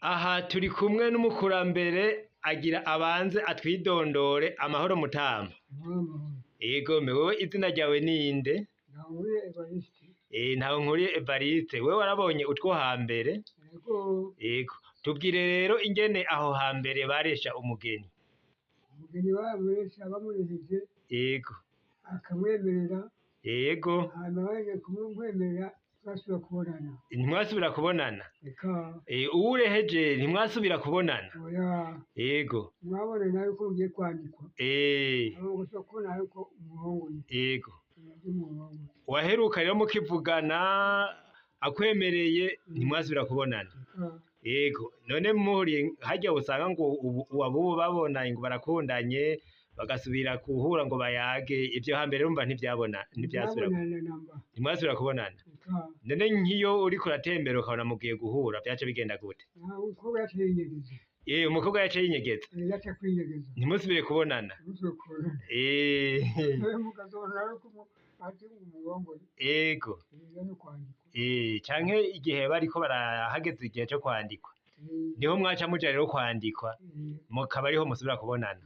Aha turi kumwe n'umukurambere agira abanze atwidondore. Amahoro mutama? Amahoro amahoro. Yego, wewe izina ryawe ninde? Ntahonkuriye Evariste. Ntahonkuriye Evariste, wewe warabonye utwo hambere? Yego. Yego, tubwire rero ingene aho hambere baresha umugeni. Umugeni bamuresha bamureheje, akamwemerera. Hanyuma bahejeje kumwemerera ntibasubira kubonana. Ntimwasubira kubonana? Eka. Uwureheje ntimwasubira kubonana? Oya. Mwabonana yuko mugiye kwandikwa. Hama mugasubira kubonana yuko umurongoye. Ivyo umurongoye. Waheruka rero mukivugana akwemereye, ntimwasubira kubonana? Eka. Yego, none muhuriye harya usanga ngo ubu abubu babonanye ngo barakundanye, bagasubira guhura ngo bayage, ivyo hambere urumva ntivyabona, ntivyasubira. Ntibabonana namba. Ntimwasubira kubonana? Eka. None nk'iyo uriko uratembera ukabona mugiye guhura, vyaca bigenda gute? Nta umukobwa yaciye yinyegeza. Umukobwa yaciye yinyegeza? Yaciye kwinyegeza. Ntimusubire kubonana? Ntimusubire kubonana. Mukazobonana yuko ati umurongoye. Iyo ni kwandikwa. Canke igihe bariko barahageze igihe co kwandikwa, niho mwaca muja rero kwandikwa, mukaba ariho musubira kubonana.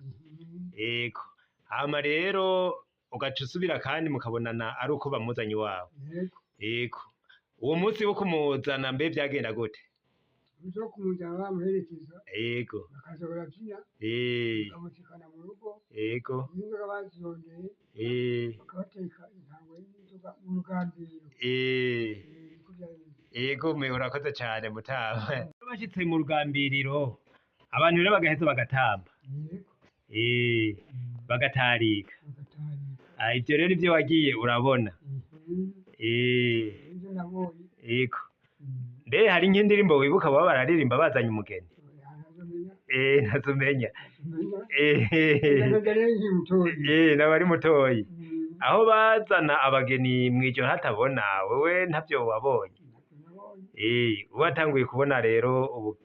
Yego, hama rero ugaca usubira kandi mukabonana ari uko bamuzanye iwawe. Yego. Yego, uwo munsi wo kumuzana mbe vyagenda gute? Umunsi wo kumuzana bamuherekeza, bakaza baravyina, bakamushikana mu rugo. N'inzoga bazirondeye, bakabateka intango y'inzoga mu rugambiro. Niko vyari bimeze. Yego mwe, urakoze cane mutama. Bashitse mu rugambiriro, abantu rero bagaheza bagatamba. Yego. Bagatarika. Bagatarika. Ah, ivyo rero nivyo wagiye urabona? Mhm. Nivyo nabonye. Mbe hari nk'indirimbo wibuka baba bararirimba bazanye umugeni? Oya, ntazomenya. Ntazumenya. Ntazomenya. Ndaza rero nkiri mutoyi. Nawe ari mutoyi. Aho bazana abageni mw'ijoro hatabona, wewe ntavyo wabonye? Ntavyo nabonye. Watanguye kubona rero ubu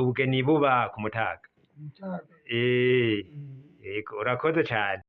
ubugeni buba ku Mutaga. Ku Mutaga. Yego, urakoze cane.